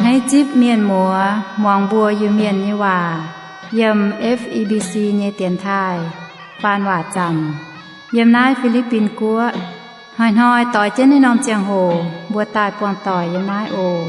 Naaiv zipv mienh muoz muangx mbuo Iu-Mienh nyei waac yiem F E B C nyei dienx taaih faan waac zaamc yiem naaiv Fi^li^bin Guoqv. Hnoi-hnoi doix jienv naaiv norm ziangh hoc mbuo daaih buangh doic yiem naaiv oc.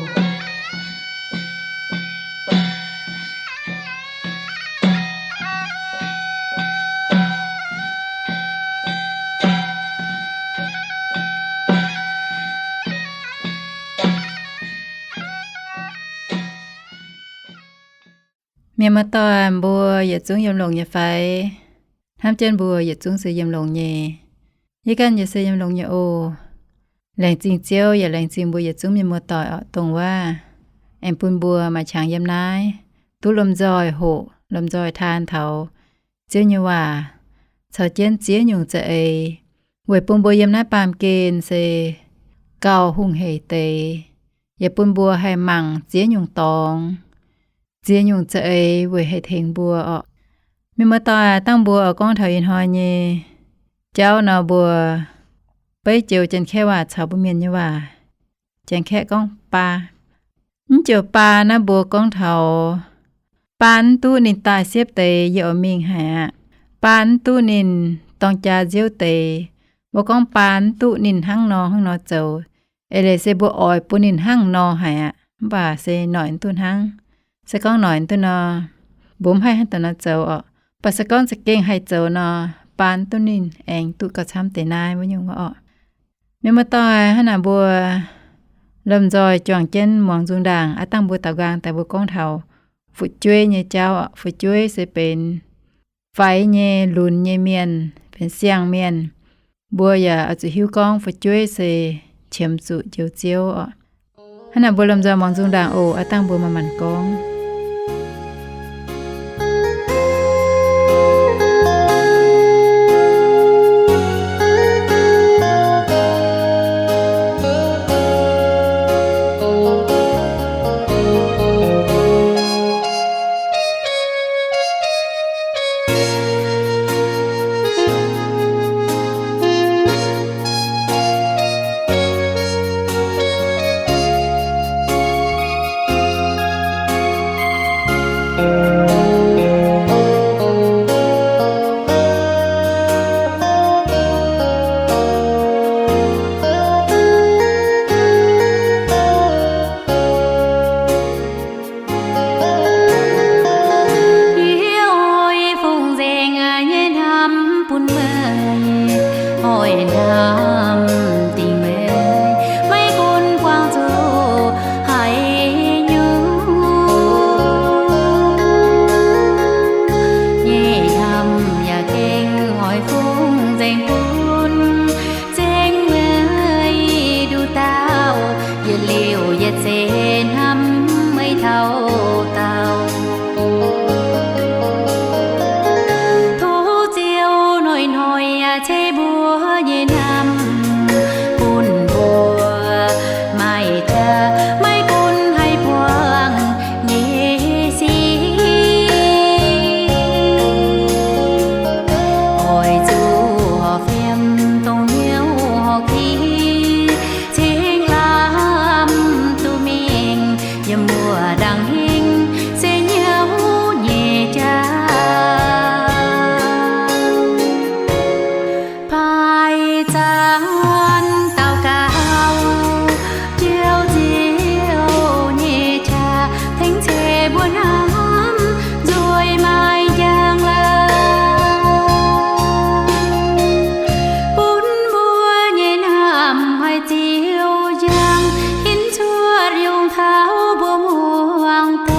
Mienh muoz-doic, mbuo yietc zungv yiem longx nyei fai? Hnamv jienv mbuo yietc zungv se yiem longx nyei. Yie ganh yaac se yiem longx nyei oc. Laengz zingh Ziouv yaac laengz zingh mbuo yietc zungv mienh muoz-doic oc, dongh wuov aengx bun mbuo maaih qangx yiem naaiv duqv lomh nzoih hoqc, lomh nzoih taan taux Ziouv nyei waac caux jienv ziex nyungc za'eix, weic bun mbuo yiem naaiv baamh gen se gauh hungh heic deix, yaac bun mbuo haih mangc ziex nyungc dorngx, ziex nyungc za'eix weic haih tengx mbuo oc. Mienh muoz-doic, dangh mbuo oix gorngv taux ih hnoi nyei jauv nor, mbuo beiv joux Janx-Kaeqv waac caux mbuo Mienh nyei waac. Janx-Kaeqv gorngv baa. Mv joux baa naaiv mbuo gorngv taux baa mv duqv ninh daaih siepv deix yie oix mingh haic aqv. Baa mv duqv ninh dorng jaa nziouv deix. Mbuo gorngv baa mv duqv ninh hnangv nor hnangv nor zoux, eix leiz se mbuo oix bun ninh hnangv nor haic aqv, mv baac se noic mv duqv hnangv. Se gorngv noic mv duqv nor, mbuo mv haih hnangv da'nor zoux oc. Mv baac se gorngv za'gengh haih zoux nor, baa mv duqv ninh aengx duqv gauh camv deix naaiv wuov nyungc wuov oc. Mienh muoz-doic, hnangv naaic mbuo lomh nzoih juangc jienv muangx nzung ndaangc. Aav dangh mbuo daaux nqaang daaih mbuo gorngv taux fu'jueiv nyei jauv oc. Fu'jueiv se benx faix nyei, lunx nyei mienh, benx siang-mienh. Mbuo yaac oix zuqc hiuv gorngv fu'jueiv se qiemx zuqc Njoux Ziouv oc. Hnangv naaic mbuo lomh nzoih muangx nzung ndaangc oc. Aav dangh mbuo manc-manc gorngv. Yie oix fungx nzengc nyei hnamv bun meih, oix hnamv dingc meih, maiv gunv buangh zuqc haaix nyungc nyei hnamv yaac gengh oix fungx nzengc bun nzengc meih nduqc dauh, yietc liuz yietc seix hnamv meih taux daauh. Tov Ziouv hnoi-hnoi yaac ceix mbuo nyei hnamv bun mbuo, maaih jaax maiv gunv haih buangh nyei sic. Oix zuqc horpc fiem dongh hnyouv horpc ki, cingx lamh duqv mingh yiem wuov ndaangc hingv se hnyouv nyei jaax. Paaiv zanc daux gaux, Ziouv, Ziouv nyei qaqv tengx ceix mbuo hnamv nzueic maaih njang laangh, bun mbuo nyei hnamv haih ziouc njang, hinc cuotv yungh taux mbuo muangx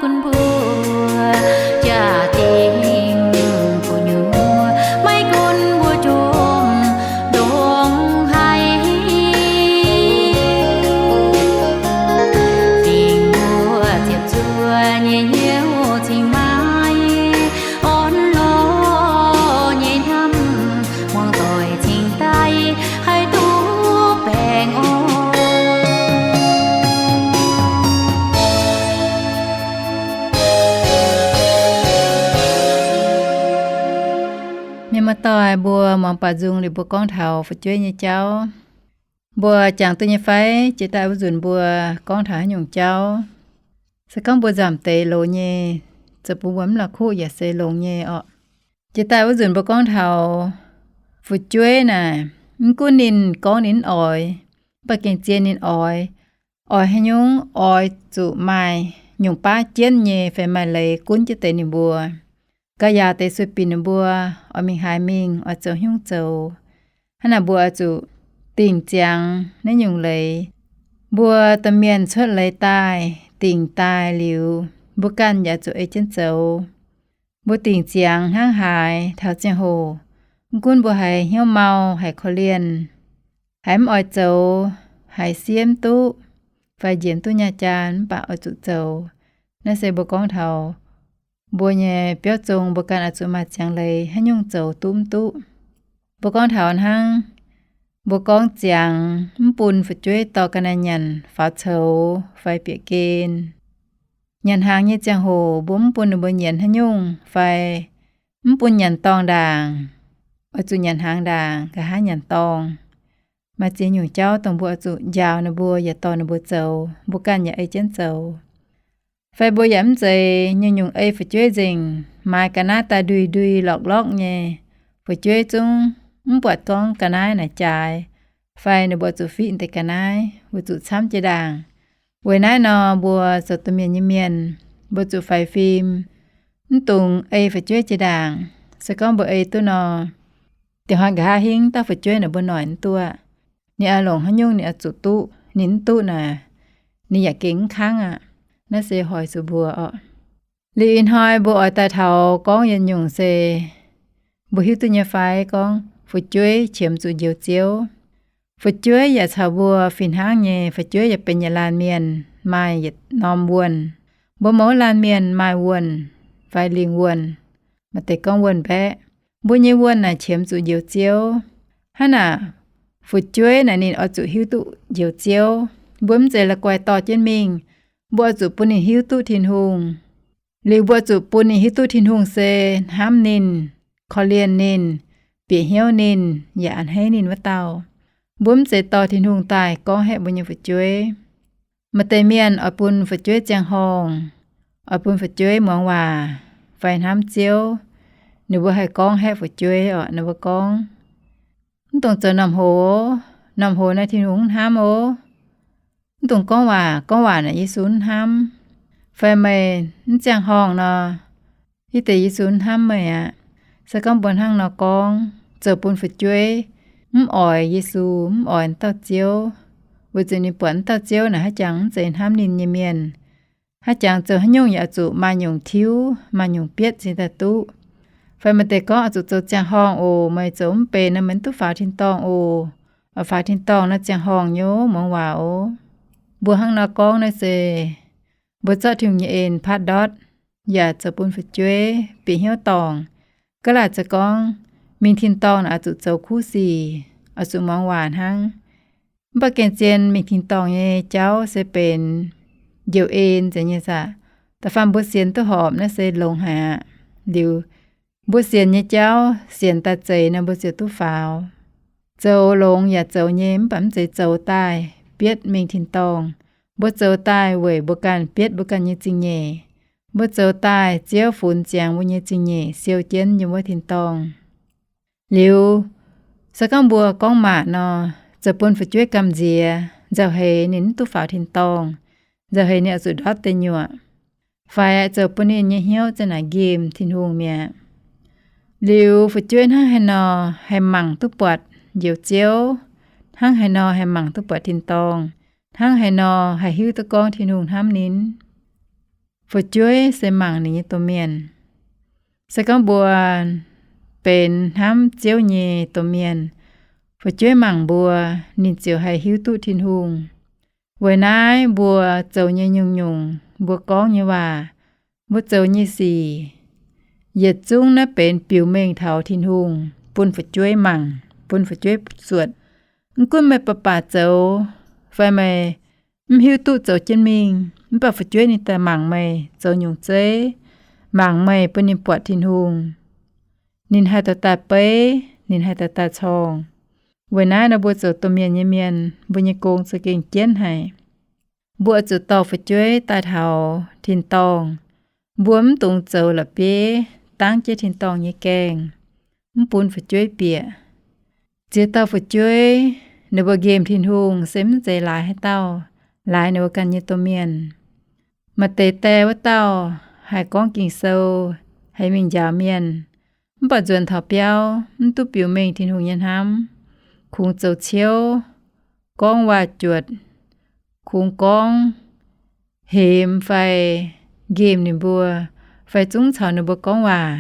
gunv mbuo jaa-dingh gu'nyuoz, maiv gunv mbuo jomc ndongc haaix. Dingc mbuo ziepc zuoqv nyei hnyouv cingx maaih orn lorz nyei hnamv, muangx doic cingx daaih haih duqv baengh orn. Mienh muoz-doic, mbuo muangx baac nzung liuz mbuo gorngv taux fu'jueiv nyei jauv. Mbuo jangx duqv nyei fai? Jiex daaih wuov nzunc mbuo gorngv taux haaix nyungc jauv? Se gorngv mbuo nzamc deix loz nyei, zoux bun mbuo mv la'kuqv yaac se longx nyei orqc. Jiex daaih wuov nzunc mbuo gorngv taux fu'jueiv naaic, mv gunv ninh gorngv ninh mv oix, mv baac gengh zien ninh oix, oix haaix nyungc, oix zuqc maaih nyungc baav jienv nyei fai maaih leiz gunv jienv deix ninh mbuo. Ga'yaauc deix sueih binc ninh mbuo oix mingh haaix mingh, oix zoux haaix nyungc zoux. Hnangv naaic mbuo oix zuqc dingc ziangx naaiv nyungc leiz. Mbuo domh mienh cuotv leiz daaih, dingc daaih liuz, mbuo ganh yaac zuqc ei jienv zoux. Mbuo dingc ziangx hnangv haaix, taux ziangh hoc, mv gunv mbuo haiz hnyouv mau, haiz korv-lienh, haiz mv oix zoux, haiz siev mv duqv, fai njiec mv duqv nyaah jaan, mv baac oix zuqc zoux. Naaiv se mbuo gorngv taux mbuo nyei biauv zong, mbuo ganh oix zuqc maaih ziangx leiz haaix nyungc zoux duqv mv duqv. Mbuo gorngv taux hnangv, mbuo gorngv ziangx mv bun fu'jueiv dorh ga'naaiv nyanc faaux coux fai bieqc gen. Nyanc hnaangx nyei ziangh hoc mbuo mv bun ninh mbuo nyienz haaix nyungc fai mv bun nyanc dorngh ndaangc, oix zuqc nyanc hnaangx ndaangc, nqa'haav nyanc dorngh. Maaih ziex nyungc jauv dongh mbuo oix zuqc njaaux ninh mbuo yaac dorh ninh mbuo zoux, mbuo ganh yaac ei jienv zoux. Fai mbuo yaac mv zeiz nyungc-nyungc ei fu'jueiv nzengc, maaiz ga'naaiv daaih ndui-ndui lorqc-lorqc nyei. Fu'jueiv zungv mv buatc gorngv ga'naaiv naaic jaaix, fai ninh mbuo zuqc fiqv deix ga'naaiv, weic zuqc camv jiex ndaangc. Weic naaiv nor, mbuo zoux domh mienh nyei mienh, mbuo zuqc faix fim, mv dungx ei fu'jueiv jiex ndaangc. Se gorngv mbuo ei duqv nor, dieh hnoi nqa'haav hingv dauh fu'jueiv naaic mbuo noic mv duqv. Ninh oix longc haaix nyungc ninh oix zuqc duqv, ninh mv duqv naaic, ninh yaac gengh mv kangv aqv. Naaiv se hoic zuqc mbuo orqc. Liuz ih hnoi mbuo oix daaih taux gorngv yietc nyungc se, mbuo hiuv duqv nyei fai gorngv fu'jueiv qiemx zuqc njoux Ziouv. Fu'jueiv yaac caux mbuo fih hnangv nyei, fu'jueiv yaac benx yietc laanh mienh maaih yietc norm wuonh. Mbuo mouz laanh mienh maaih wuonh fai lingh wuonh, maaih deix gorngv wuonh mbaeqv. Mbuo nyei wuonh naaic qiemx zuqc njoux Ziouv. Hnangv naaic, fu'jueiv naaic ninh oix zuqc hiuv duqv njoux Ziouv. Mbuo mv zeiz la'guaih dorh jienv mingh. Mbuo oix zuqc bun ninh hiuv duqv Tin-Hungh. Liuz mbuo oix zuqc bun ninh hiuv duqv Tin-Hungh se hnamv ninh, korv-lienh ninh, bieqc hnyouv ninh, yaac a'hneiv ninh wuov dauh. Mbuo mv zeiz dorh Tin-Hungh daaih gorngv haeqv mbuo nyei fu'jueiv. Maaih deix mienh oix bun fu'jueiv ziangh horngh, oix bun fu'jueiv muangx waac fai hnamv Ziouv, ninh mbuo haih gorngv haeqv fu'jueiv orqc. Ninh mbuo gorngv, mv dungx zoux naamh hoz, naamh hoz naaic Tin-Hungh mv hnamv oc. Mv dungx gorngv waac, gorngv waac naaic Yesu mv hnamv. Fai meih mv ziangh horngh nor, yie deix Yesu mv hnamv meih aqv. Se gorngv mbuo hnangv nor gorngv, zoux bun fu'jueiv mv oix Yesu, mv oix dauh Ziouv, weic zuqc ninh buatc mv dauh Ziouv naaic haaix jangx mv zeiz hnamv ninh nyei mienh. Haaix jangx zoux haaix nyungc yaac oix zuqc maaih nyungc tiuv, maaih nyungc bietv cingx daaih duqv. Fai maaih deix gorngv oix zuqc zoux ziangh horngh oc, meih zoux mv benx nor meih mv duqv faaux tin-dorngh oc. Oix faaux tin-dorngh nor ziangh horngh nyei muangx waac oc. Mbuo hnangv nor gorngv naaiv se mbuo zorqv Tin-Hungh nyei en patv ndortv, yaac zoux bun fu'jueiv bieqc hnyouv dorngc. Ga'laaic zoux gorngv mingh tin-dorngh naaic oix zuqc zoux kuv sic, oix zuqc muangx waac hnangv. Mv baac gengh zien mingh tin-dorngh nyei jauv se benx njoux en nzengc nyei saah. Da'faanh mbuo sienx duqv horpc naaiv se longx haic aqv. Liuz mbuo sienx nyei jauv sienx daaih zeiz nor mbuo ziouc duqv faaux. Zoux longx yaac zoux nyei, mv baac mv zeiz zoux daaih bietv mingh tin-dorngh. Mbuo zoux daaih weic mbuo ganh bietv mbuo ganh nyei zingh nyeic. Mbuo zoux daaih Ziouv funx ziangx mbuo nyei zingh nyeic siou jienv yiem wuov tin-dorngh. Liuz, se gorngv mbuo gorngv maac nor, zoux bun fu'jueiv gamh nziex, nzauh heix ninh mv duqv faaux tin-dorngh, nzauh heix ninh oix zuqc ndortv deic nyuoqc, fai zoux bun ninh nyei hnyouv za'naaic nqemh Tin-Hungh mi'aqv. Liuz fu'jueiv hnangv haaix nor haih mangc duqv buatc njoux Ziouv, hnangv haaix nor haih mangc duqv buatc tin-dorngh, hnangv haaix nor haih hiuv duqv gorngv Tin-Hungh hnamv ninh. Fu'jueiv se mangc ninh nyei domh mienh. Se gorngv mbuo benx hnamv Ziouv nyei domh mienh, fu'jueiv mangc mbuo, ninh ziouc haih hiuv duqv Tin-Hungh. Weic naaiv mbuo zoux nyei nyungc-nyungc, mbuo gorngv nyei waac, mbuo zoux nyei sic, yietc zungv naaiv benx biux mengh taux Tin-Hungh bun fu'jueiv mangc, bun fu'jueiv zuotc. Mv gunv meih baac baac zoux, fai meih mv hiuv duqv zoux jienv mingh, mv baac fu'jueiv ninh daaih mangc meih zoux nyungc zeiv, mangc meih bun ninh buatc Tin-Hungh, ninh haih dorh daaih beiv, ninh haih dorh daaih corngh. Weic naaiv nor mbuo zoux domh mienh nyei mienh, mbuo nyei gong za'gengh jienv haic. Mbuo oix zuqc dorh fu'jueiv daaih taux tin-dorngh. Mbuo mv dungx zoux la'bieiv dangv jienv tin-dorngh nyei gaengh, mv bun fu'jueiv bieqc. Ziex dauh fu'jueiv ninh mbuo nqemh Tin-Hungh se mv zeiz laaix haaix dauh, laaix ninh mbuo ganh nyei domh mienh. Maaih deix die wuov dauh haih gorngv Ging-Sou, haih mingh njaaux mienh, mv baac nzuonx taux biauv mv duqv biux mengh Tin-Hungh nyei hnamv, kungx zoux ciouv, gorngv waac-juotc, kungx gorngv hemx fai nqemh ninh mbuo, fai zungv caux ninh mbuo gorngv waac,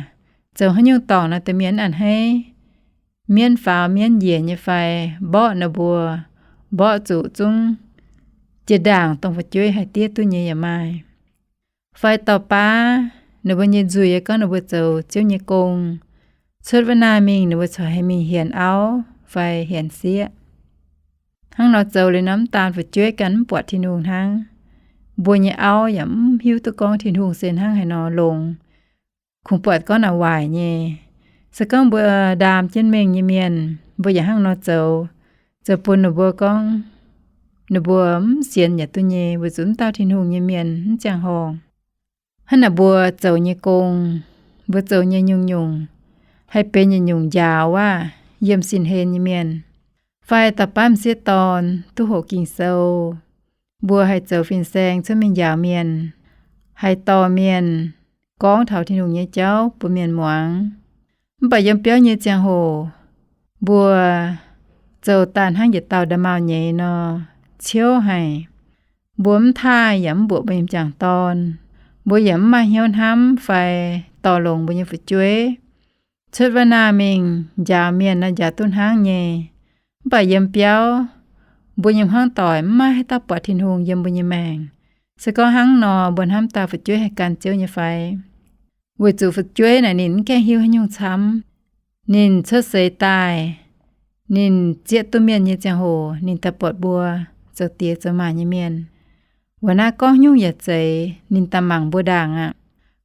zoux haaix nyungc dorngc naaiv deix mienh a'hneiv, mienv faaux mienv njiec nyei fai mborqv ninh mbuo, mborqv zuqc zungv jiex ndaangc dongh fu'jueiv haih diev duqv nyei yaac maaih. Fai dauh baav ninh mbuo nyei nzuih yaac gorngv ninh mbuo zoux Ziouv nyei gong, cuotv wuov naaiv mingh ninh mbuo corc haih mingh hienx auv fai hienx sieqv. Hnangv nor zoux liuz nor mv daan fu'jueiv ganh mv buatc Tin-Hungh hnangv. Mbuo nyei auv yaac mv hiuv duqv gorngv Tin-Hungh se hnangv haaix nor longx, kungx buatc gorngv naaic waaic nyei. Se gorngv mbuo ndaam jienv mengh nyei mienh, mbuo yaac hnangv nor zoux, zoux bun ninh mbuo gorngv ninh mbuo mv sienx yaac duqv nyei, weic zuqc mv dauh Tin-Hungh nyei mienh mv ziangh horngh. Hnangv naaic mbuo zoux nyei gong, mbuo zoux nyei nyungc-nyungc, haih benx yietc nyungc njaaux wuov yiem sin-hlen nyei mienh. Fai dauh baav m'sieqv dorn duqv hoqc Ging-Sou, mbuo haih zoux fin-saeng cuotv mingh njaaux mienh, haih dorh mienh gorngv taux Tin-Hungh nyei jauv bun mienh muangx. Mv baac yiem biauv nyei ziangh hoc, mbuo zoux daaih hnangv yietc dauh nda'maauh nyeiz nor, ciouv haic. Mbuo mv taaih yaac mv mbuoqc mbuo nyei m'jangc dorn. Mbuo yaac mv maaih hnyouv hnamv fai dorh longx mbuo nyei fu'jueiv. Cuotv wuov naaiv mingh njaaux mienh nor njaaux duqv hnangv nyei. Mv baac yiem biauv, mbuo nyei hmuangv doic mv maaih haaix dauh buatc Tin-Hungh yiem mbuo nyei maengc. Se gorngv hnangv nor, mbuo hnamv daaih fu'jueiv haih gan Ziouv nyei fai? Weic zuqc fu'jueiv naaic ninh mv gaengh hiuv haaix nyungc camv. Ninh cuotv seix daaih, ninh zieqv duqv mienh nyei ziangh hoc, ninh daaih buatc mbuo zoux diex zoux maac nyei mienh. Weic naaiv gorngv nyungc yaac zeiz, ninh daaih mangc mbuo ndaangc aqv.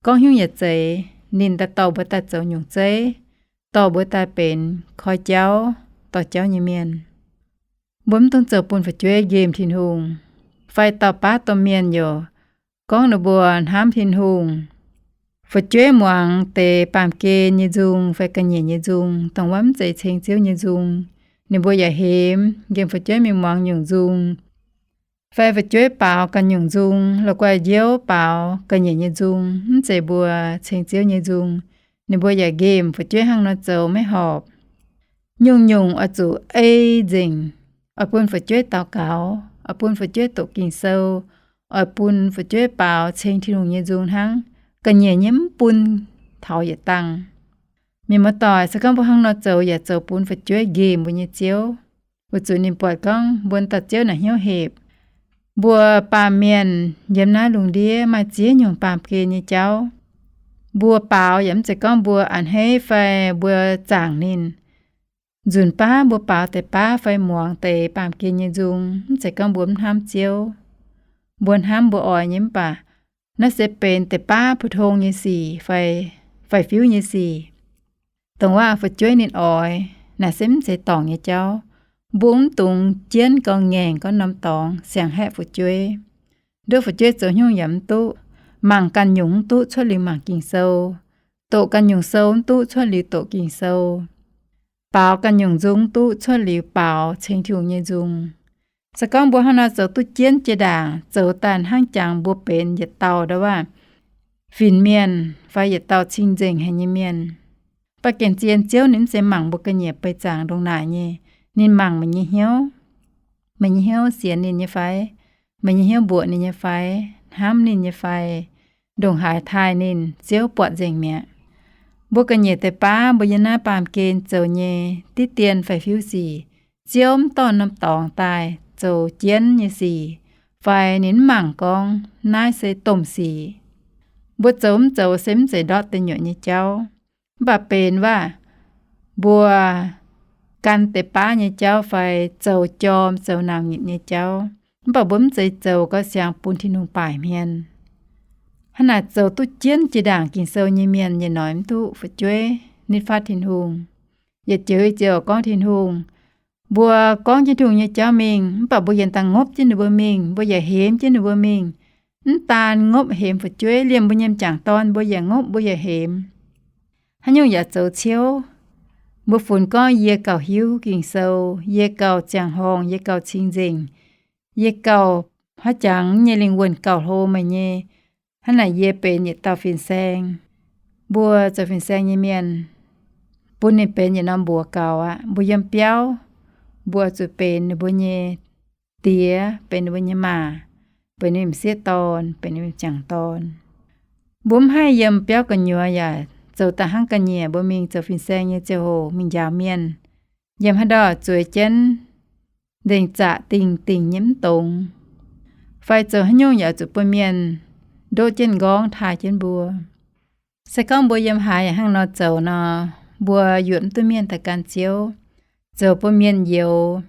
Gorngv nyungc yaac zeiz, ninh daaih dorh mbuo daaih zoux nyungc zeiv, dorh mbuo daaih benx koi jauv, dorh jauv nyei mienh. Mbuo mv dungx zoux bun fu'jueiv nqemh Tin-Hungh. Fai dauh baav domh mienh youc gorngv ninh mbuo hnamv Tin-Hungh. Fu'jueiv muangx deix baamh gen nyei nzung fai ga'nyiec nyei nzung, dongh wuov mv zeiz ceng Ziouv nyei nzung, ninh mbuo yaac hemx nqemh fu'jueiv mingh muangx nyungc nzung. Fai fu'jueiv baaux ganh nyungc nzung, la'guaih njiouv baaux ga'nyiec nyei nzung, mv zeiz mbuo ceng Ziouv nyei nzung, ninh mbuo yaac nqemh fu'jueiv hnangv nor zoux maiv horpc. Nyungc-nyungc oix zuqc ei nzengc, oix bun fu'jueiv daux gaux, oix bun fu'jueiv doqc Ging-Sou, oix bun fu'jueiv baaux ceng Tin-Hungh nyei nzung hnangv. Ga'nyiec nyei mv bun taux yietc dangh. Mienh muoz-doic, se gorngv mbuo hnangv nor zoux yaac zoux bun fu'jueiv nqemh mbuo nyei Ziouv, weic zuqc ninh buatc gorngv mbuo dauh Ziouv naaic hnyouv hepc. Mbuo baamh mienh yiem naaiv lungh ndiev maaih ziex nyungc baamh gen nyei jauv. Mbuo baaux yaac mv zeiz gorngv mbuo a'hneiv fai mbuo zaangc ninh. Nzunc baav mbuo baaux deix baav fai muangx deix baamh gen nyei nzung, mv zeiz gorngv mbuo mv hnamv Ziouv. Mbuo hnamv, mbuo oix nyei, mv baac naaiv se benx deix baav 普通 nyei sic fai, fai fiuv nyei sic. Dongh waac fu'jueiv ninh oix naaic se mv zeiz dorngc nyei jauv. Mbuo mv dungx jienv gau ngaengc gorngv norm dorngx siang-haeqv fu'jueiv. Nduov fu'jueiv zoux haaix nyungc yaac mv duqv. Mangc ganh nyungc mv duqv cuotv liuz mangc Ging-Sou. Doqc ganh nyungc sou mv duqv cuotv liuz doqc Ging-Sou. Baaux ganh nyungc nzung mv duqv cuotv liuz baaux ceng Tin-Hungh nyei nzung. Se gorngv mbuo hnangv nor zoux duqv jienv jiex ndaangc, zoux daaih hnangv jangx mbuo benx yietc dauh ndau waac, fin-mienh fai yietc dauh cing-nzengc haic nyei mienh. Mv baac gengh-zien Ziouv ninh mv zeiz mangc mbuo ga'nyiec beiv zaangc ndongc naaic nyei. Ninh mangc meih nyei hnyouv. Meih nyei hnyouv sienx ninh nyei fai? Meih nyei hnyouv mbuoqc ninh nyei fai? Hnamv ninh nyei fai? ndongc haaix taaih ninh, Ziouv buatc nzengc mi'aqv. Mbuo ga'nyiec deix baav mbuo yiem naaiv baamh gen zoux nyei diqv dien fai fiuv sic, Ziouv mv dorh norm dorngx daaih zoux jienv nyei sic, fai ninh mv mangc gorngv naaiv se domh sic. Mbuo zoux mv zoux se mv zeiz ndortv deic nyuoqc nyei jauv. Mv baac benx waac mbuo gan deix baav nyei jauv fai zoux jorm zoux nangc nyitc nyei jauv, mv baac mbuo mv zeiz zoux gauh siangx bun Tin-Hungh baaic hmien. Hnangv naaic zoux duqv jienv jiex ndaangc Ging-Sou nyei mienh yietc noic mv duqv fu'jueiv nitv fatv Tin-Hungh. Yietc joux ziouc gorngv Tin-Hungh, mbuo gorngv jienv Tin-Hungh nyei jauv mingh, mv baac mbuo yaac dangh ngopv jienv ninh mbuo mingh, mbuo yaac hemx jienv ninh mbuo mingh. Mv daan ngopv hemx fu'jueiv, liemh mbuo nyei m'jangc dorn mbuo yaac ngopv, mbuo yaac hemx. Haaix nyungc yaac zoux ciouv. Mbuo funx gorngv yie gauh hiuv Ging-Sou, yie gauh ziangh horngh, yie gauh cing-nzengc, yie gauh haaix jangx nyei lingh wuonh gauh hlo meih nyei. Hnangv naaic yie benx yietc dauh fin-saeng. Mbuo zoux fin-saeng nyei mienh, bun ninh benx yietc norm mbuox gaux aqv. Mbuo yiem biauv, mbuo zuqc benx ninh mbuo nyei diex, benx ninh mbuo nyei maa, benx ninh m'sieqv dorn, benx ninh m'jangc dorn. Mbuo mv haih yiem biauv gu'nyuoz yaac zoux daaih hnangv ga'nyiec. Mbuo mingh zoux fin-saeng nyei ziangh hoc mingh njaaux mienh, yiem haaix ndau zueiz jienv nzengc zaqc dingc dingc nyei mv dongz, fai zoux haaix nyungc yaac zuqc bun mienh ndoqv jienv nqorngv taaih jienv mbuo. Se gorngv mbuo yiem haaix yaac hnangv nor zoux nor, mbuo yuoqc mv duqv mienh daaih gan Ziouv, zoux bun mienh youx.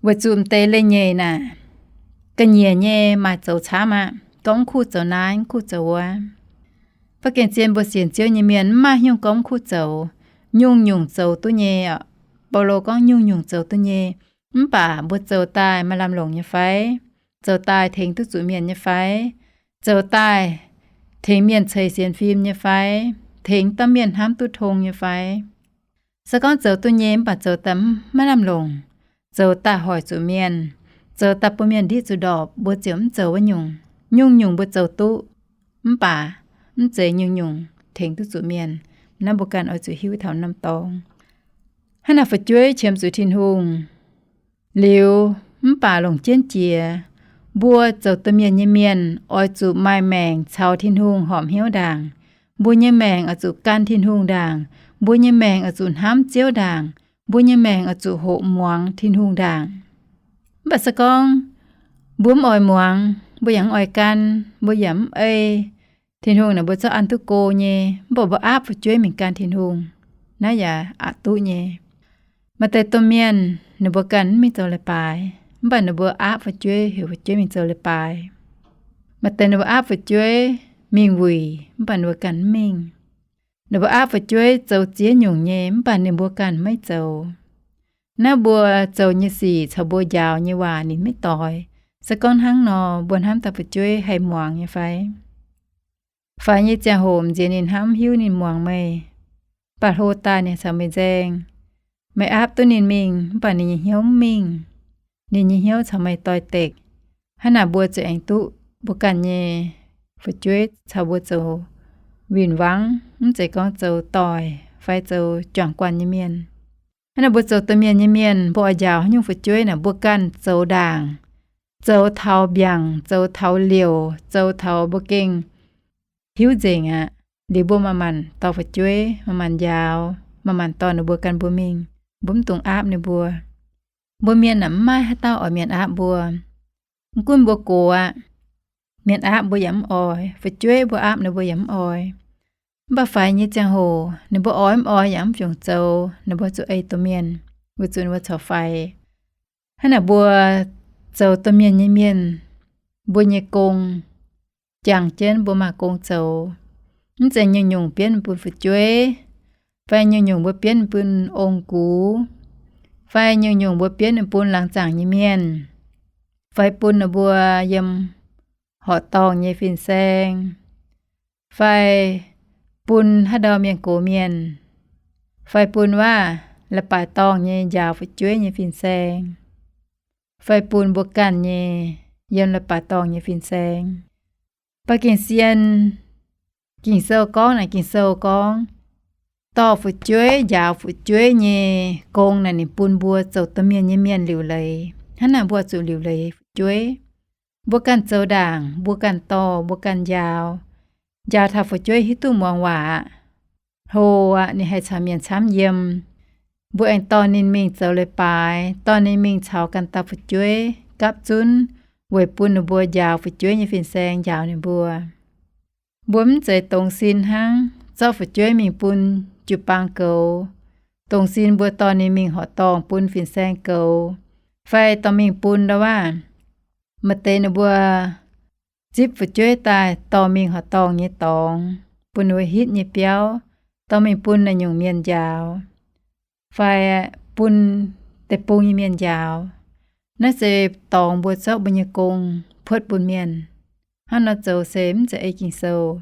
Weic zuqc m'deix leiz-nyeic naaic, ga'nyiec nyei maaih zoux camv aqv, gorngv kuv zoux naaiv, kuv zoux wuov. Baqv gen zien mbuo sienx Ziouv nyei mienh mv maaih haaix nyungc gorngv kuv zoux, nyungc-nyungc zoux duqv nyei oc. Baulo gorngv nyungc-nyungc zoux duqv nyei, mv baac mbuo zoux daaih maaih lamh longc nyei fai? Zoux daaih tengx duqv zuqc mienh nyei fai? Zoux daaih tengx mienh ceix sienx fim nyei fai? Tengx domh mienh hnamv duqv tong nyei fai? Se gorngv zoux duqv nyei mv baac zoux daaih maiv lamh longc, zoux daaih hoic zuqc mienh, zoux daaih bun mienh ndiqv zuqc ndorpc, mbuo ziouc mv zoux wuov nyungc. Nyungc-nyungc mbuo zoux duqv, mv baac mv zeiz nyungc-nyungc tengx duqv zuqc mienh. Naaiv mbuo ganh oix zuqc hiuv taux norm dorngx. Hnangv naaic fu'jueiv qiemx zuqc Tin-Hungh liuz, mv baac longc jienv jiex, mbuo zoux domh mienh nyei mienh oix zuqc maaih maengc caux Tin-Hungh horpc hnyouv ndaangc. Mbuo nyei maengc oix zuqc gan Tin-Hungh ndaangc. Mbuo nyei maengc oix zuqc hnamv Ziouv ndaangc. Mbuo nyei maengc oix zuqc hoqc muangx Tin-Hungh ndaangc. Mv baac se gorngv mbuo mv oix muangx, mbuo yaac mv oix gan, mbuo yaac mv ei Tin-Hungh naaic mbuo zorqv an duqv go nyei, mv baac mbuo aapv fu'jueiv mingh gan Tin-Hungh, naaiv yaac aqc duqv nyei. Maaih deix domh mienh ninh mbuo ganh mv mingh zoux leiz-baaix, mv baac ninh mbuo aapv fu'jueiv, heuc fu'jueiv mingh zoux leiz-baaix. Maaih deix ninh mbuo aapv fu'jueiv mingh wuic, mv baac ninh mbuo ganh mv mingh. Ninh mbuo aapv fu'jueiv zoux ziex nyungc nyei, mv baac ninh mbuo ganh maiv zoux. Naaiv mbuo zoux nyei sic caux mbuo njaaux nyei waac ninh maiv doix. Se gorngv hnangv nor, mbuo hnamv daaih fu'jueiv haih muangx nyei fai? Faix nyei ziangh hoc m'nziex ninh hnamv hiuv ninh muangx meih, mv baac hlo daaih ninh caux meih nzaeng. Meih aapv duqv ninh mingh, mv baac ninh nyei hnyouv mv mingh. Ninh nyei hnyouv caux meih doix-dekc. Hnangv naaic mbuo zuqc aengx duqv mbuo ganh nyei fu'jueiv caux mbuo zoux win-wangv, mv zeiz gorngv zoux doic fai zoux juangc guanh nyei mienh. Hnangv naaic mbuo zoux domh mienh nyei mienh, mbuo oix njaaux haaix nyungc fu'jueiv naaic, mbuo ganh zoux ndaangc, zoux taux mbiaangc, zoux taux liouc, zoux taux mbuo gengh hiuv nzengc aqv. Liuz mbuo manc-manc dorh fu'jueiv, manc-manc njaaux, manc-manc dorh ninh mbuo gan mbuo mingh. Mbuo mv dungx aapv ninh mbuo. Mbuo mienh naaic mv maaih haaix dauh oix mienh aapv mbuo. Mv gunv mbuo gox aqv, mienh aapv mbuo yaac mv oix, fu'jueiv mbuo aapv ninh mbuo yaac mv oix. Mv baac faix nyei ziangh hoc ninh mbuo oix mv oix yaac mv fungc zoux, ninh mbuo zuqc ei domh mienh, weic zuqc ninh mbuo corc faix. Hnangv naaic mbuo zoux domh mienh nyei mienh, mbuo nyei gong jangx jienv mbuo maaih gong zoux. Mv zeiz nyungc-nyungc bienv bun fu'jueiv, fai nyungc-nyungc mbuo bienv bun ong-gux, fai nyungc-nyungc mbuo bienv bun laangz zaangc nyei mienh, fai bun ninh mbuo yiem horqc dorngh nyei fin-saeng, fai bun haaix ndau mienh gox mienh, fai bun waac leiz-baaix dorngh nyei njaaux fu'jueiv nyei fin-saeng, fai bun mbuo ganh nyei yiem leiz-baaix dorngh nyei fin-saeng. Baac Ging-Sien, Ging-Sou gorngv naaic, Ging-Sou gorngv dorh fu'jueiv njaaux fu'jueiv nyei gong naaic ninh bun mbuo zoux domh mienh nyei mienh liuc leiz. Hnangv naaic mbuo zuqc liuc leiz fu'jueiv. Mbuo ganh zoux ndaangc, mbuo ganh dorh, mbuo ganh njaaux. njaaux taux fu'jueiv hiuv duqv muangx waac aqv. Hlo aqv, ninh haih caux mienh camv yiem. Mbuo aengx dorh ninh mingh zoux leiz-baaix, dorh ninh mingh caux ganh dauh fu'jueiv gapv zunv, weic bun ninh mbuo njaaux fu'jueiv nyei fin-saeng njaaux ninh mbuo. Mbuo mv zeiz dongz sin hnangv, zorqv fu'jueiv mingh bun jiu-baang goux, dongz sin mbuo dorh ninh mingh horqc dorngh bun fin-saeng goux, fai dorh mingh bun ndau waac. Maaih deix ninh mbuo zipv fu'jueiv daaih dorh mingh horqc dorngh nyei dorngx, bun ninh mbuo hitv nyei biauv, dorh mingh bun naaiv nyungc mienh njaaux, fai bun deic-bung nyei mienh njaaux. Naaiv se dorngx mbuo zorqv mbuo nyei gong puotv bun mienh. Hnangv nor zoux se mv zeiz ei Ging-Sou.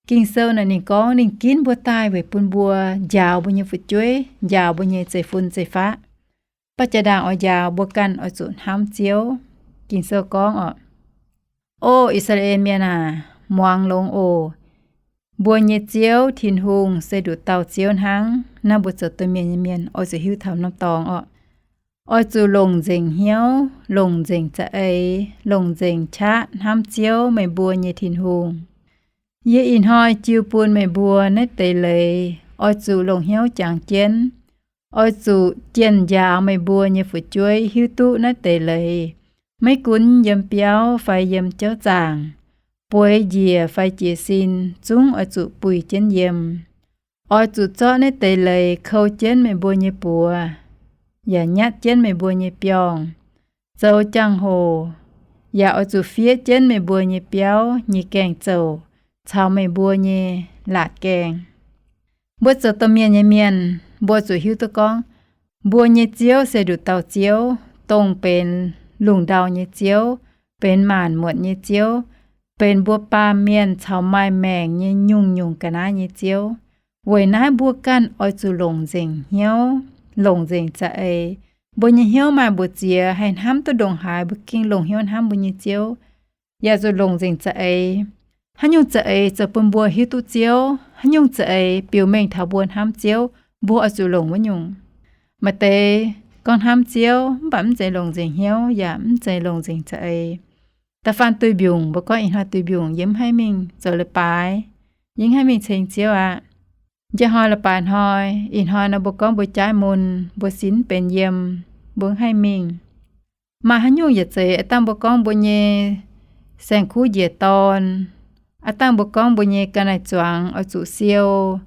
Ging-Sou naaic ninh gorngv ninh ginv mbuo daaih weic bun mbuo njaaux mbuo nyei fu'jueiv, njaaux mbuo nyei zeiv-fun zeiv-faqv. Baac jaa-ndaangc oix njaaux, mbuo ganh oix zuqc hnamv Ziouv. Ging-Sou gorngv orqc, O I^saa^laa^en Mienh aac, muangx longx oc. Mbuo nyei Ziouv Tin-Hungh se nduqc dauh Ziouv hnangv. Naaiv mbuo zoux domh mienh nyei mienh oix zuqc hiuv taux norm dorngx orqc. Oix zuqc longc nzengc hnyouv, longc nzengc za'eix, longc nzengc qaqv hnamv Ziouv, meih mbuo nyei Tin-Hungh. Yie ih hnoi jiu bun meih mbuo naaiv deix leiz, oix zuqc longc hnyouv jangx jienv. Oix zuqc jienh njaaux meih mbuo nyei fu'jueiv hiuv duqv naaiv deix leiz, maiv gunv yiem biauv fai yiem jauv zaangc, bueix njiec fai jiez sin, zungv oix zuqc buih jienv yiem. Oix zuqc zorqv naaiv deix leiz kou jienv meih mbuo nyei buoz, yaac nyatv jienv meih mbuo nyei biorngh, zoux jangx-hoc, yaac oix zuqc fiev jienv meih mbuo nyei biauv nyei gaeng-zouc caux meih mbuo nyei laatc gaeng. Mbuo zoux domh mienh nyei mienh, mbuo zuqc hiuv duqv gorngv, mbuo nyei Ziouv se nduqc dauh Ziouv, dongh benx lungh ndau nyei Ziouv, benx maanc muotc nyei Ziouv, benx mbuo baamh mienh caux maaih maengc nyei nyungc-nyungc ga'naaiv nyei Ziouv. Weic naaiv mbuo ganh oix zuqc longc nzengc hnyouv, longc nzengc za'eix. Mbuo nyei hnyouv maaih mbu'ziex haih hnamv duqv ndongc haaix, mbuo gengh longc hnyouv hnamv mbuo nyei Ziouv. Yaac zuqc longc nzengc za'eix. Haaix nyungc za'eix zoux bun mbuo hiuv duqv Ziouv, haaix nyungc za'eix biux mengh taux mbuo hnamv Ziouv, mbuo oix zuqc longc wuov nyungc. Maaih deix gorngv hnamv Ziouv mv baac mv zeiz longc nzengc hnyouv yaac mv zeiz longc nzengc za'eix. Da'faanh duih mbiungc, mbuo gorngv ih hnoi duih mbiungc yie mv haih mingh zoux leiz-baaix, yie mv haih mingh ceng Ziouv aqv. Njang hnoi leiz-baaix hnoi, ih hnoi nor mbuo gorngv mbuo jaiv mun, mbuo sin mv benx yiem, mbuo mv haih mingh. Maaih haaix nyungc yaac zeiz, aav dangh mbuo gorngv mbuo nyei saeng-kuv njiec dorn, aav dangh mbuo gorngv mbuo nyei ga'naaiv zuangx oix zuqc siou,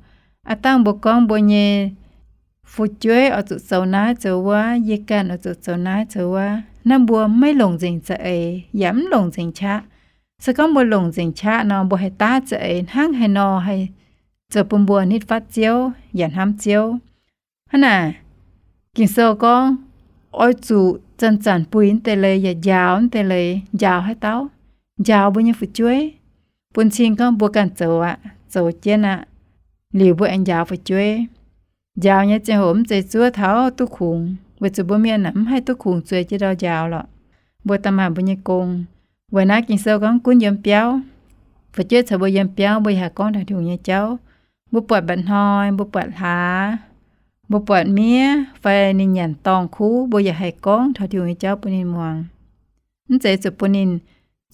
aav dangh mbuo gorngv mbuo nyei fu'jueiv oix zuqc zoux naaiv zoux wuov, yie ganh oix zuqc zoux naaiv zoux wuov, naaiv mbuo maiv longc nzengc za'eix yaac mv longc nzengc qaqv. Se gorngv mbuo longc nzengc qaqv nor, mbuo haih daav za'eix hnangv haaix nor haih zoux bun mbuo nitv fatv Ziouv yaac hnamv Ziouv. Hnangv naaic, Ging-Sou gorngv, oix zuqc zanc-zanc buih naaiv deix leiz yaac njaaux naaiv deix leiz. Njaaux haaix dauh? Njaaux mbuo nyei fu'jueiv. Bun cing gorngv mbuo ganh zoux aqv, zoux jienv aqv, liuz mbuo aengx njaaux fu'jueiv. Njaaux nyei ziangh hoc mv zeiz zuov taux duqv kungx, weic zuqc mbuo mienh aeqv, mv haih duqv kungx zueiz jienv ndau njaaux lorqc. Mbuo daaih maaih mbuo nyei gong. Weic naaiv Ging-Sou gorngv gunv yiem biauv, fu'jueiv caux mbuo yiem biauv, mbuo yaac haih gorngv taux Tin-Hungh nyei jauv. Mbuo buatc mba'hnoi, mbuo buatc hlaax, mbuo buatc miev fai ninh nyanc dorngh kuv, mbuo yaac haih gorngv taux Tin-Hungh nyei jauv bun ninh muangx. Mv zeiz zuqc bun ninh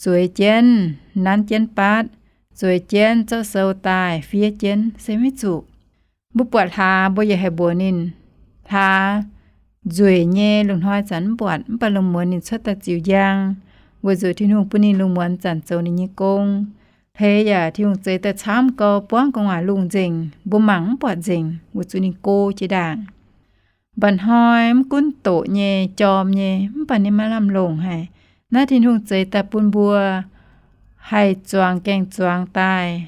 zueiz jienv, nanv jienv baatv, zueiz jienv zorqv sou daaih fiev jienv, se maiv zuqc. Mbuo buatc hlaax, mbuo yaac haih mbuox ninh. Hlaax nzueic nyei, lungh hnoi zanc mv buatc, mv baac lungh muonz ninh cuotv daaih ziux njang, weic zuqc Tin-Hungh bun ninh lungh muonz zanc zoux ninh nyei gong. Hleix yaac Tin-Hungh zeix daaih camv gau, buangv gu'nguaaic lungh nzengc, mbuo mangc mv buatc nzengc, weic zuqc ninh go jiex ndaangc. Mba'hnoi mv gunv doqc nyei, jorm nyei, mv baac ninh maaih lamh longc haic. Naaiv Tin-Hungh zeix daaih bun mbuo haih zuangx gaeng-zuangx daaih,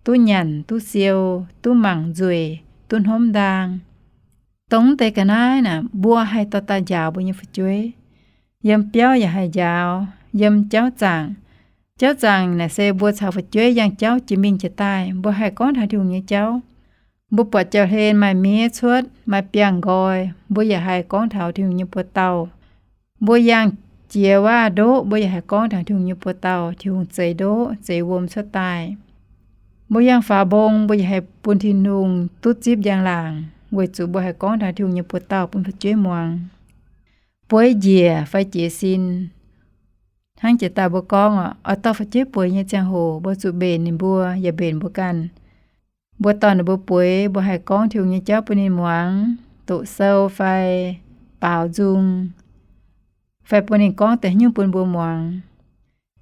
duqv nyanc, duqv siou, duqv mangc nzueic, duqv hnomv ndaang. Dongh mv deix ga'naaiv naaic, mbuo haih dorh daaih njaaux mbuo nyei fu'jueiv. Yiem biauv yaac haih njaaux, yiem jauv zaangc. Jauv zaangc naaic se mbuo caux fu'jueiv yangh jauv jiex mingh jiex daaih, mbuo haih gorngv taux Tin-Hungh nyei jauv. Mbuo buatc jauv-hlen maaih miev cuotv, maaih biangh nqoi, mbuo yaac haih gorngv taux Tin-Hungh nyei buoz-dauh. Mbuo yangh jiex waav-ndoqv, mbuo yaac haih gorngv taux Tin-Hungh nyei buoz-dauh, Tin-Hungh zeix ndoqv, zeix wuom cuotv daaih. Mbuo yangh faaux mbong, mbuo yaac haih bun Tin-Hungh duqv zipv njang-laangc, weic zuqc mbuo haih gorngv taux Tin-Hungh nyei buoz-dauh bun fu'jueiv muangx. Bueix njiec fai jiez sin, Hnangv jiex daaih mbuo gorngv oc, oix dorh fu'jueiv bueix nyei ziangh hoc, mbuo zuqc mbenc ninh mbuo yaac mbenc mbuo ganh. Mbuo dorh ninh mbuo bueix, mbuo haih gorngv Tin-Hungh nyei jauv bun ninh muangx, doqc sou fai baaux nzung, fai bun ninh gorngv deix nyungc bun mbuo muangx.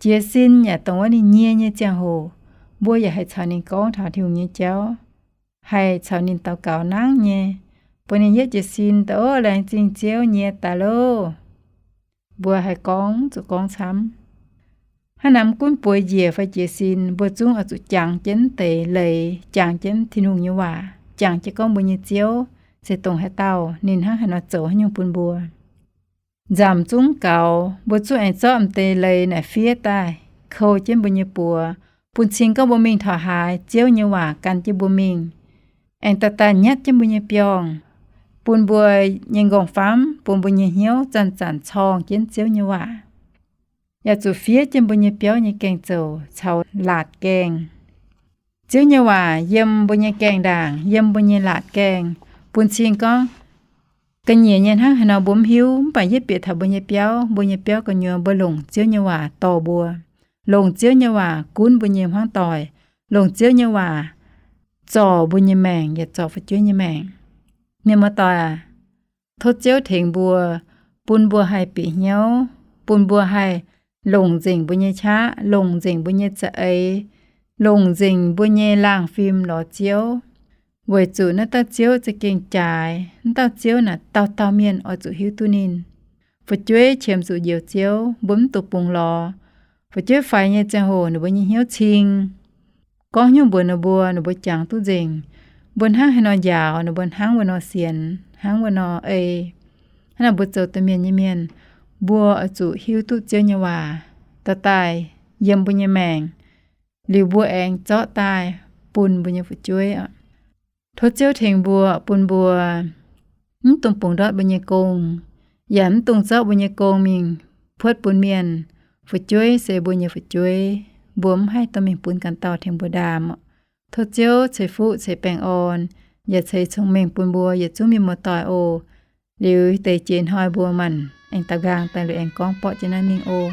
Jiez sin yaac dongh wuov ninh nyie nyei ziangh hoc, mbuo yaac haih caux ninh gorngv taux Tin-Hungh nyei jauv, haih caux ninh daux gaux nangv nyei, bun ninh yietv jiez sin daaih, Ov, laengz zingh Ziouv nyie daaih loh. Mbuo haih gorngv, zuqc gorngv camv. Hnangv naaiv gunv bueix njiec fai jiez sin, mbuo zungv oix zuqc jangx jienv deix leiz, jangx jienv Tin-Hungh nyei waac, jangx jienv gorngv mbuo nyei Ziouv se dongh haaix dauh, ninh hnangv haaix nor zoux haaix nyungc bun mbuo. Nzamc zungv gaux, mbuo zungv aengx zorqv m'deix leiz naaic fiev daaih, kou jienv mbuo nyei buoz, bun cing gorngv mbuo mingh taux haaix, Ziouv nyei waac gan jienv mbuo mingh, aengx daaih daaih nyatv jienv mbuo nyei biorngh, bun mbuo nyei nqorngv-famv, bun mbuo nyei hnyouv zanc-zanc corngh jienv Ziouv nyei waac. Yaac zuqc fiev jienv mbuo nyei biauv nyei gaengh zoux caux laatc gaengh. Ziouv nyei waac yiem mbuo nyei gaengh ndaangc, yiem mbuo nyei laatc gaengh, bun cing gorngv ga'nyiec nyei hnangv haaix nor mbuo mv hiuv, mv baac yietv bieqc taux mbuo nyei biauv, mbuo nyei biauv gu'nyuoz mbuo longc Ziouv nyei waac dorh mbuo, longc Ziouv nyei waac gunv mbuo nyei hmuangv doic, longc Ziouv nyei waac zorc mbuo nyei maengc yaac zorc fu'jueiv nyei maengc. Mienh muoz-doic aac, tov Ziouv tengx mbuo, bun mbuo haih bieqc hnyouv, bun mbuo haih longc nzengc mbuo nyei qaqv, longc nzengc mbuo nyei za'eix, longc nzengc mbuo nyei laangh fim lorz Ziouv, weic zuqc naaiv dauh Ziouv za'gengh jaaix. Naaiv dauh Ziouv naaic dauh dauh mienh oix zuqc hiuv duqv ninh. Fu'jueiv qiemx zuqc njoux Ziouv, mbuo mv dungx bungx lorz. Fu'jueiv faix nyei ziangh hoc ninh mbuo nyei hnyouv cing, gorngv hnyouv mbuox ninh mbuo, ninh mbuo jangx duqv nzengc. Mbuo hnangv haaix nor njaaux, ninh mbuo hnangv wuov nor sienx, hnangv wuov nor ei. Hnangv naaic mbuo zoux domh mienh nyei mienh, mbuo oix zuqc hiuv duqv Ziouv nyei waac daaih daaih yiem mbuo nyei maengc, liuz mbuo aengx zorqv daaih bun mbuo nyei fu'jueiv oc. Tov Ziouv tengx mbuo, bun mbuo mv dungx bungx ndortv mbuo nyei gong, yaac mv dungx zorqv mbuo nyei gong mingh puotv bun mienh. Fu'jueiv se mbuo nyei fu'jueiv, mbuo mv haih dorh mingh bun ganh dauh tengx mbuo ndaam. Tov Ziouv ceix fuqv ceix baengh orn, yaac ceix cong-mengh bun mbuo yietc zungv mienh muoz-doic oc. Liuz deix jiex hnoi mbuo maanc aengx daux nqaang daaih liuz aengx gorngv borqv jienv naaiv mingh oc.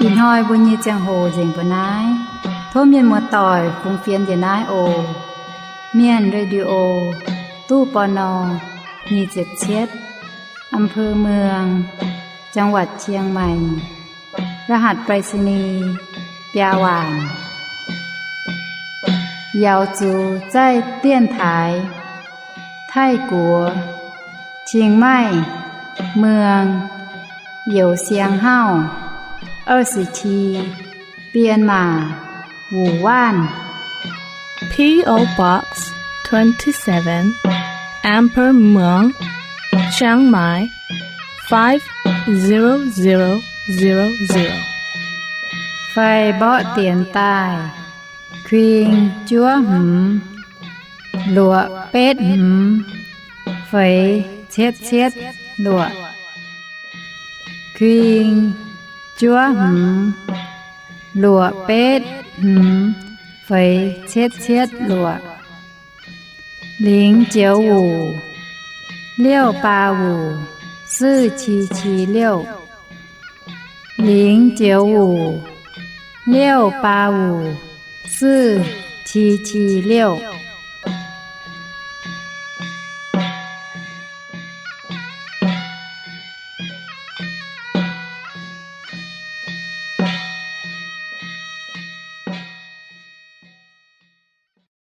Ih hnoi mbuo nyei ziangh hoc nzengc mbuo naaiv. Tov mienh muoz-doic fungx fienx njiec naaiv oc. Mienh Radio, ตู้ ปณ. nyic ziepc cietv, อำเภอเมือง จังหวัดเชียงใหม่ รหัสไปรษณีย์ biaa waanc. 瑶族在电台 Taiv-Guoqv, Chiang Mai, Muang, Youz Siang Hauv, 二十七编码 Wuoc Waanc. P O Box twenty-seven, Amber Muang, Chiang Mai, five zero zero zero zero. Fai mborqv dienx daaih, kuing juov hmz, luoqc betv hmz, feix cietv cietv luoqc. Kuing juov hmz, luoqc betv hmz, feix cietv cietv luoqc. 零九五 六八五 四七七六. 零九五 六八五 四七七六.